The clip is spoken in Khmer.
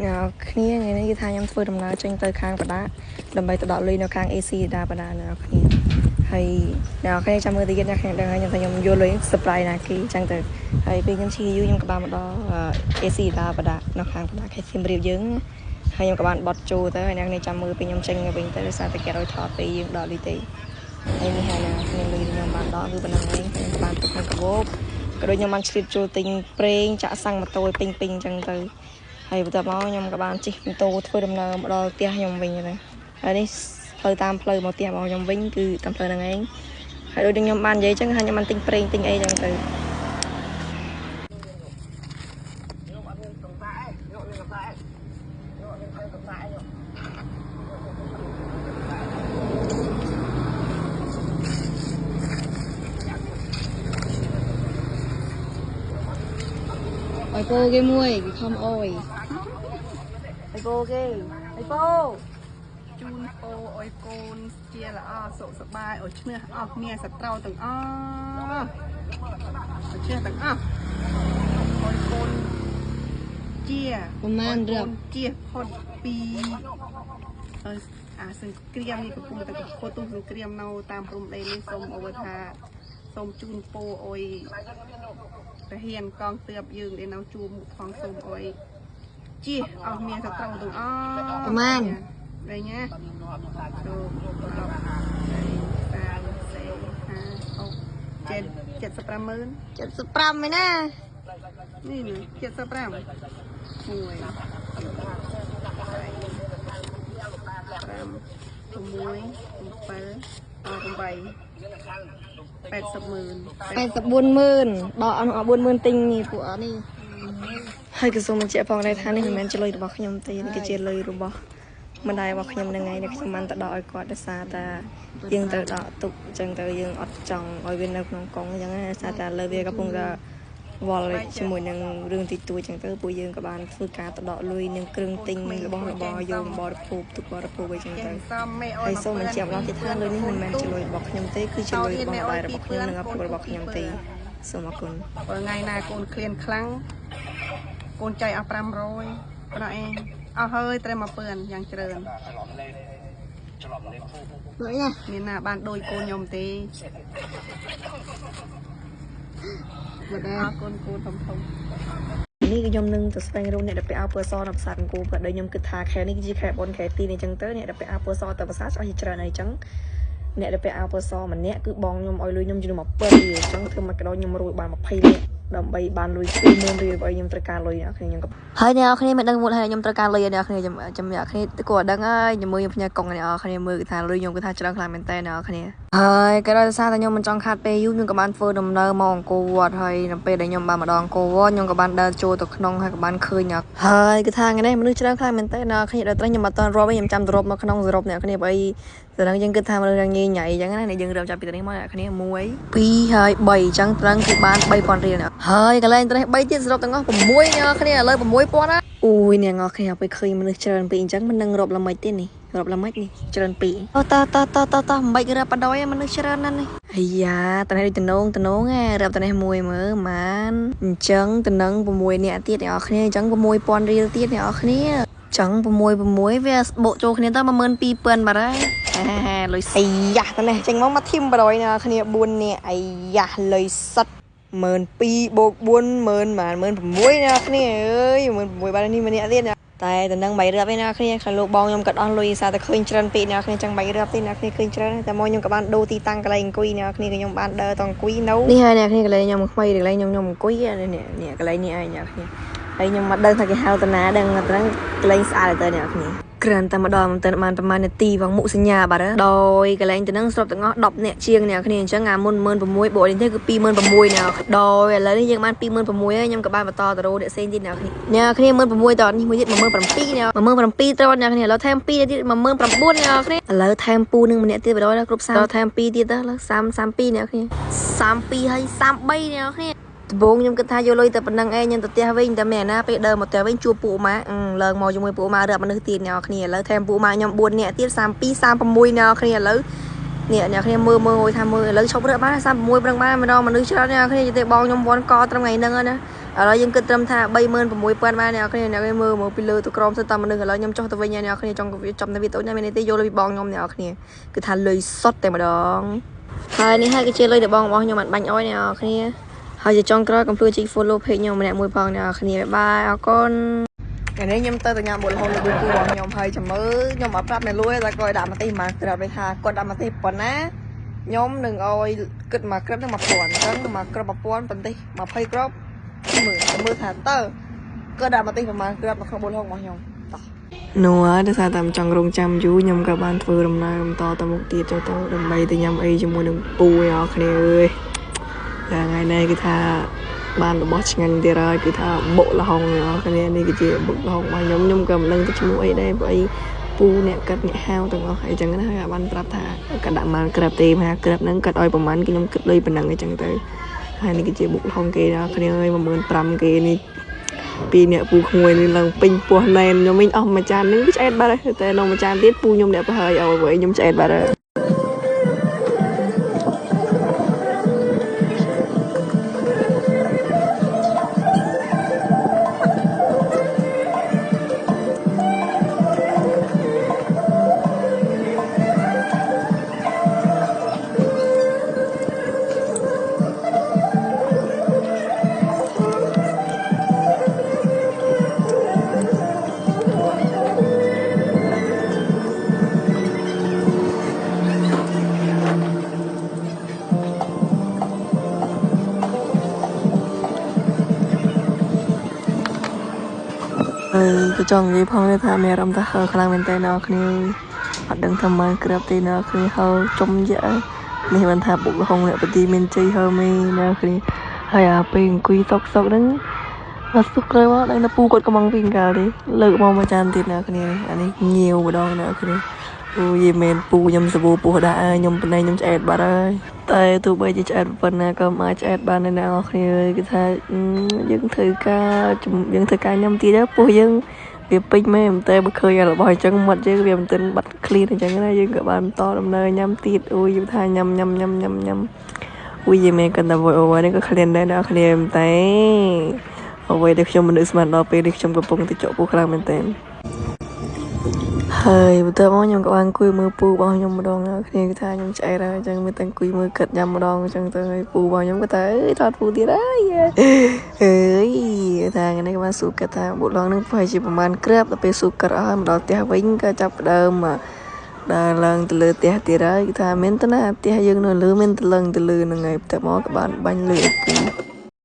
អ្នកគ្នាថ្ងៃនេះគឺថាខ្ញុំធ្វើដំណើរចេញទៅខាងបដាដើម្បីទៅដកលុយនៅខាង AC ដាបដាអ្នកគ្នាហើយអ្នកគ្នាចាំមើលទៅទៀតអ្នកគ្នាដឹងហើយខ្ញុំថាខ្ញុំយកលុយ surprise ណាគេអញ្ចឹងទៅហើយពេលខ្ញុំជិះយូរខ្ញុំក៏បានមកដល់ AC ដាបដានៅខាងបដាខេត្តសៀមរាបយើងហើយខ្ញុំក៏បានបត់ចូលទៅហើយអ្នកគ្នាចាំមើលពេលខ្ញុំចេញទៅវិញទៅដោយសារតែគេឲ្យថតពេលយើងដកលុយទេហើយនេះហើយអ្នកគ្នាលុយខ្ញុំបានដកគឺប៉ុណ្ណឹងឯងខ្ញុំក៏បានទុកក្នុងកាបូបក៏ដូចខ្ញុំបានឆ្លៀតចូលទិញប្រេងចាក់សាំងម៉ូតូឲ្យពេញពេញអញ្ចឹងទៅហើយបន្ទាប់មកខ្ញុំក៏បានជិះម៉ូតូធ្វើដំណើរមកដល់ផ្ទះខ្ញុំវិញទៅហើយនេះផ្លូវតាមផ្លូវមកផ្ទះរបស់ខ្ញុំវិញគឺតាមផ្លូវហ្នឹងឯងហើយដូចខ្ញុំបាននិយាយអញ្ចឹងហើយខ្ញុំបានទិញប្រេងទិញអីអញ្ចឹងទៅអុយពោគេមួយគេខំអុយអុយពោគេអុយពោ ជូនពោអុយកូនជាល្អសុខសប្បាយឲ្យឈ្នះអស់មានសត្រូវទាំងអស់ឲ្យឈ្នះទាំងអស់អុយកូនជា ប្រហែលរឹប ជាផុតពីអាសង្គ្រាមនេះកំពុងតែខូទុះសង្គ្រាមនៅតាមព្រំដីនេះសូមអវថាសូមជូនពោអុយទាហានកងទ័ពយើងដែលនៅជួរមុខផងសូមអុយជៀសអស់មានសត្រូវទាំងអស់ ប្រហែល វិញណាចូល 3 4 5 6 7 75ម៉ឺន 75ឯណា នេះ75 1 5 6 7 8 80ម៉ឺន 84ម៉ឺនដកអស់4ម៉ឺនទិញនេះពួកអត់នេះហើយក៏សូមបញ្ជាក់ផងដែរថានេះមិនមែនជាលុយរបស់ខ្ញុំទេនេះគឺជាលុយរបស់ម្ដាយរបស់ខ្ញុំហ្នឹងឯងដែលខ្ញុំបានទៅដកឲ្យគាត់ដោយសារតែយើងត្រូវដកទុកអញ្ចឹងទៅយើងអត់ចង់ឲ្យវានៅក្នុងកងអញ្ចឹងណាដោយសារតែលើវាកំពុងតែវល់ជាមួយនឹងរឿងទីទួចអញ្ចឹងទៅពួកយើងក៏បានធ្វើការទៅដកលុយនឹងគ្រឿងទិញរបស់របរយកបរិភោគទុកបរិភោគអីចឹងទៅហើយសូមបញ្ជាក់ម្ដងទៀតថាលុយនេះមិនមែនជាលុយរបស់ខ្ញុំទេគឺជាលុយរបស់ម្ដាយរបស់ខ្ញុំនិងឪពុករបស់ខ្ញុំទេសូមអរគុណ បើថ្ងៃណាកូនឃ្លានខ្លាំងកូនចៃអស់500ប៉ុណ្ណោះឯងអស់ហើយត្រឹម1000យ៉ាងច្រើនមានណាបានដូចកូនខ្ញុំទេអរគុណកូនធំធំ នេះគឺខ្ញុំនឹងទៅស្វែងរកអ្នកដែលពាក់អាវពណ៌សនៅប្រាសាទអង្គរព្រោះដែលខ្ញុំគិតថាខែនេះគឺជាខែបុណ្យខែទីនេះអញ្ចឹងទៅអ្នកដែលពាក់អាវពណ៌សទៅប្រាសាទអស់ជាច្រើនហើយអញ្ចឹងអ្នកដែលពាក់អាវពណ៌សម្នាក់គឺបងខ្ញុំឲ្យលុយខ្ញុំចំនួន1000រៀលអញ្ចឹងធ្វើមកក៏ដោយខ្ញុំរួចបាន20នាក់ដើម្បីបានលុយ20000រៀលបើខ្ញុំត្រូវការលុយអ្នកគ្នាខ្ញុំក៏ហើយអ្នកគ្នាមិនដឹងមូលហេតុខ្ញុំត្រូវការលុយអ្នកគ្នាចាំចាំអ្នកគ្នាគួរដឹងហើយខ្ញុំមើលខ្ញុំផ្ញើកុងអ្នកគ្នាមើលគឺថាលុយខ្ញុំគឺថាច្រើនខ្លាំងមែនតើអ្នកគ្នាហើយក៏ដោយសារតែខ្ញុំមិនចង់ខាតពេលយូរខ្ញុំក៏បានធ្វើដំណើរមកអង្គរវត្តហើយនៅពេលដែលខ្ញុំបានមកដល់អង្គរវត្តខ្ញុំក៏បានដើរចូលទៅក្នុងហើយក៏បានឃើញហើយគឺថាថ្ងៃនេះមនុស្សច្រើនខ្លាំងមែនតើអ្នកគ្នាដល់ត្រេះខ្ញុំអត់ទាន់រាប់ទេខ្ញុំចាំទៅរាប់មកក្នុងសរុបអ្នកគ្នាបើអីត្រឹងយើងគិតថាមនុស្សយ៉ាងញ៉ៃញ៉ៃអញ្ចឹងណាយើងរៀបចាប់ពីត្រេះមកអ្នកគ្នា1 2ហើយ3អញ្ចឹងត្រឹងគឺបាន3000រៀលហើយកន្លែងត្រេះ3ទៀតសរុបទាំងអស់6អ្នកគ្នាឥឡូវ6000ណាអូយអ្នកនរគ្នាពេលឃើញមនុស្សច្រើនពេកអញ្ចឹងមិននឹងរាប់ល្មិចទេនេះរាប់ល្មិចនេះច្រើនពេកអូតតតតតមិនបាច់រាប់បដ ாய் មនុស្សច្រើនណាស់នេះអាយ៉ាតនេះដូចតំណងតំណងហ่រាប់តនេះមួយមើលម៉ានអញ្ចឹងតំណង6នាក់ទៀតអ្នកនរគ្នាអញ្ចឹង6000រៀលទៀតអ្នកនរគ្នាចឹង6 6វាបូកចូលគ្នាទៅ12000បាត់ហើយអាលុយអាយ៉ាតនេះចេញមកមកធីមបដ ாய் អ្នកនរគ្នា4នាក់អាយ៉ាលុយសុទ្ធ12000បូក4 10000ម៉ាន16000អ្នកគ្នាអើយ16000បាត់នេះម្នាក់ទៀតតែតំណឹងបាយរាប់ឯអ្នកគ្នាខាងលោកបងខ្ញុំក៏ដោះលុយសារតែឃើញច្រើនពេកអ្នកគ្នាចឹងបាយរាប់ទេអ្នកគ្នាឃើញច្រើនតែមកខ្ញុំក៏បានដូរទីតាំងកន្លែងអង្គុយអ្នកគ្នាខ្ញុំបានដើរតអង្គុយនៅនេះហើយអ្នកគ្នាកន្លែងខ្ញុំខ្មៃកន្លែងខ្ញុំខ្ញុំអង្គុយនេះនេះកន្លែងនេះឯងអ្នកគ្នាហើយខ្ញុំមកដឹងថាគេហៅតាណាដឹងត្រង់កន្លែងស្អាតទៅអ្នកគ្នាគ្រាន់តែមកដល់មិនទាន់បានប្រហែលនាទីផងមុខសញ្ញាបាត់ដោយកន្លែងទៅនឹងស្របទាំងអស់10នាក់ជាងអ្នកគ្នាអញ្ចឹងអាមុន16000បូកនេះទេគឺ26000អ្នកដោយឥឡូវនេះយើងបាន26000ហើយខ្ញុំក៏បានបន្តទៅរកអ្នកផ្សេងទៀតអ្នកគ្នាអ្នកគ្នា16000តនេះមួយទៀត17000អ្នក17000ត្រូវអ្នកគ្នាឥឡូវថែម2ទៀត19000អ្នកគ្នាឥឡូវថែមពូនឹងម្នាក់ទៀតបណ្ដោយគ្រប់30ថែម2ទៀតទៅឥឡូវ30 32អ្នកគ្នា32ហើយ33អ្នកគ្នាដំបូងខ្ញុំគិតថាយកលុយតែប៉ុណ្្នឹងឯងខ្ញុំទៅផ្ទះវិញតែមែនណាពេលដើរមកផ្ទះវិញជួបពួកម៉ាឡើងមកជាមួយពួកម៉ារាប់មនុស្សទៀតអ្នកគ្នាឥឡូវថែមពួកម៉ាខ្ញុំ4នាក់ទៀត32 36អ្នកគ្នាឥឡូវ នេះអ្នកគ្នាមើលមើលអុយថាមើលឥឡូវឈប់រើបាន36ប្រឹងបានម្ដងមនុស្សច្រើនអ្នកគ្នានិយាយទេបងខ្ញុំវ៉ាន់កត្រឹមថ្ងៃហ្នឹងណាឥឡូវយើងគិតត្រឹមថា36000បានអ្នកគ្នាអ្នកគ្នាមើលមកពីលើទៅក្រោមសិតតែមនុស្សឥឡូវខ្ញុំចុះទៅវិញអ្នកគ្នាចង់ចំនៅវីដេអូនេះមានន័យទេយកលុយពីបងខ្ញុំអ្នកគ្នាគឺថាលុយសុតតែម្ដងហើយនេះហើយគឺជាលុយដែលបងរបស់ខ្ញុំបានបាញ់អោយអ្នកគ្នាហើយជាចុងក្រោយកុំភ្លេចចុច follow page ខ្ញុំម្នាក់មួយផងអ្នកគ្នាបាយបាយអរគុណថ្ងៃនេះខ្ញុំទៅទៅញ៉ាំបុលហុលរបស់គូរបស់ខ្ញុំហើយចាំមើលខ្ញុំអត់ប្រាប់អ្នកលួយតែគាត់ដាក់ម្ទេសមកក្រាប់ថាគាត់ដាក់ម្ទេសប៉ុណ្ណាខ្ញុំនឹងឲ្យគិតមកក្រាប់នឹង1000អញ្ចឹងមកក្រាប់1000ប៉ុន្តែ20ក្រាប់មើលមើលថាតើគាត់ដាក់ម្ទេសប្រហែលក្រាប់នៅក្នុងបុលហុងរបស់ខ្ញុំតោះនោះហើយដោយសារតែមិនចង់រងចាំយូរខ្ញុំក៏បានធ្វើដំណើរបន្តទៅមុខទៀតចូលទៅដើម្បីទៅញ៉ាំអីជាមួយនឹងពូឯអរគ្នាអើយតែថ្ងៃនេះគឺថាបានរបស់ឆ្ងាញ់ទៀតហើយគឺថាបុកល្ហុងអ្នកនរគ្នានេះគឺជាបុកល្ហុងរបស់ខ្ញុំខ្ញុំក៏មិនដឹងទៅឈ្មោះអីដែរព្រោះអីពូអ្នកកាត់អ្នកហាវទាំងអស់អីចឹងណាហើយបានប្រាប់ថាកាត់ដាក់ម៉ានក្រាប់ទេមកក្រាប់ហ្នឹងកាត់ឲ្យប្រហែលគឺខ្ញុំគិតលុយប៉ុណ្ណឹងអីចឹងទៅហើយនេះគឺជាបុកល្ហុងគេអ្នកនរគ្នាអើយ15000គេនេះពីអ្នកពូក្មួយនេះឡើងពេញពោះណែនខ្ញុំវិញអស់មួយចាននេះឆ្អែតបាត់ហើយតែនៅមួយចានទៀតពូខ្ញុំអ្នកប្រហើយឲ្យវិញខ្ញុំឆ្អែតបាត់ហើយក៏ចង់និយាយផងដែរថាមានអារម្មណ៍ថាហើខ្លាំងមែនតើអ្នកគ្នាអត់ដឹងថាម៉េចក្រាប់ទេអ្នកគ្នាហើចំយ៉ានេះមិនថាបុកល្ហុងអ្នកបទីមានជ័យហើមេអ្នកគ្នាហើយអាពេលអង្គុយសុកសុកហ្នឹងមកសុះក្រោយមកដឹងថាពូគាត់កំងវិញកាលទេលើកមកមួយចានទៀតអ្នកគ្នាអានេះញៀវម្ដងអ្នកគ្នាអូយយមែនពូខ្ញុំសបោពោះដាក់ខ្ញុំប៉ុណ្ណេះខ្ញុំឆ្អែតបាត់ហើយតែទោះបីជាឆ្អែតប៉ុណ្ណាក៏មិនអាចឆ្អែតបានដែរអ្នកនរគ្នាគឺថាយើងធ្វើការញ៉ាំទៀតពោះយើងវាពេញមែនតែបើឃើញរបស់អញ្ចឹងមាត់យើងវាមិនទាន់បាត់ឃ្លានអញ្ចឹងណាយើងក៏បានបន្តដំណើរញ៉ាំទៀតអូយថាញ៉ាំញ៉ាំញ៉ាំញ៉ាំញ៉ាំអូយមែនកណ្ដាវអូនេះក៏ឃ្លានដែរអ្នកគ្នាតែអ្វីដែលខ្ញុំមិននឹកស្មានដល់ពេលនេះខ្ញុំកំពុងតែចុកពោះខ្លាំងមែនទែនហើយបន្ទាប់មកខ្ញុំក៏បានអង្គុយមើលពូរបស់ខ្ញុំម្ដងគ្នាគឺថាខ្ញុំឆ្អែតហើយអញ្ចឹងមានតែអង្គុយមើលគិតញ៉ាំម្ដងអញ្ចឹងទៅហើយពូរបស់ខ្ញុំក៏ថាអើយថតពូទៀតហើយអើយថាថ្ងៃនេះក៏បានសួរគិតថាបុកឡងនឹងប្រហែលជាប្រហែលគ្រាប់ដល់ពេលសួរគិតអស់ហើយមកដល់ផ្ទះវិញក៏ចាប់ផ្ដើមដើរឡើងទៅលើផ្ទះទៀតហើយគឺថាមានទៅណាផ្ទះយើងនៅលើមានទៅឡើងទៅលើហ្នឹងហើយបន្ទាប់មកក៏បានបាញ់លើពូ